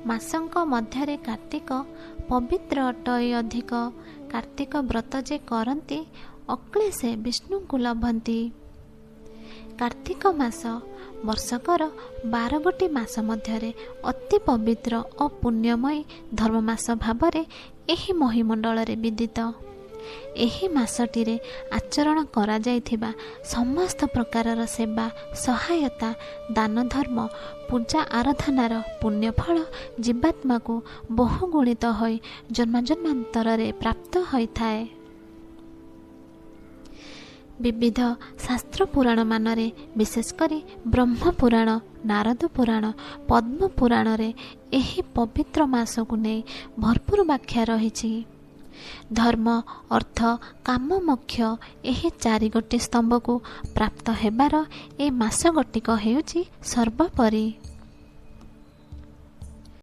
ମାସଙ୍କ ମଧ୍ୟରେ କାର୍ତ୍ତିକ ପବିତ୍ର ଅଟଇ ଅଧିକ। କାର୍ତ୍ତିକ ବ୍ରତ ଯେ କରନ୍ତି, ଅକ୍ଳେଶେ ବିଷ୍ଣୁଙ୍କୁ ଲଭନ୍ତି। କାର୍ତ୍ତିକ ମାସ ବର୍ଷକର 12 ଗୋଟି ମାସ ମଧ୍ୟରେ ଅତି ପବିତ୍ର ଓ ପୁଣ୍ୟମୟୀ ଧର୍ମମାସ ଭାବରେ ଏହି ମହିମଣ୍ଡଳରେ ବିଦିତ। ଏହି ମାସଟିରେ ଆଚରଣ କରାଯାଇଥିବା ସମସ୍ତ ପ୍ରକାରର ସେବା, ସହାୟତା, ଦାନ ଧର୍ମ, ପୂଜା ଆରାଧନାର ପୁଣ୍ୟଫଳ ଜୀବାତ୍ମାକୁ ବହୁଗୁଣିତ ହୋଇ ଜନ୍ମଜନ୍ମାନ୍ତରରେ ପ୍ରାପ୍ତ ହୋଇଥାଏ। ବିବିଧ ଶାସ୍ତ୍ର ପୁରାଣମାନରେ, ବିଶେଷ କରି ବ୍ରହ୍ମ ପୁରାଣ, ନାରଦ ପୁରାଣ, ପଦ୍ମ ପୁରାଣରେ ଏହି ପବିତ୍ର ମାସକୁ ନେଇ ଭରପୁର ବ୍ୟାଖ୍ୟା ରହିଛି। ଧର୍ମ, ଅର୍ଥ, କାମ, ମୋକ୍ଷ ଏହି ଚାରିଗୋଟି ସ୍ତମ୍ଭକୁ ପ୍ରାପ୍ତ ହେବାର ଏ ମାସ ଗୋଟିକ ହେଉଛି ସର୍ବୋପରି।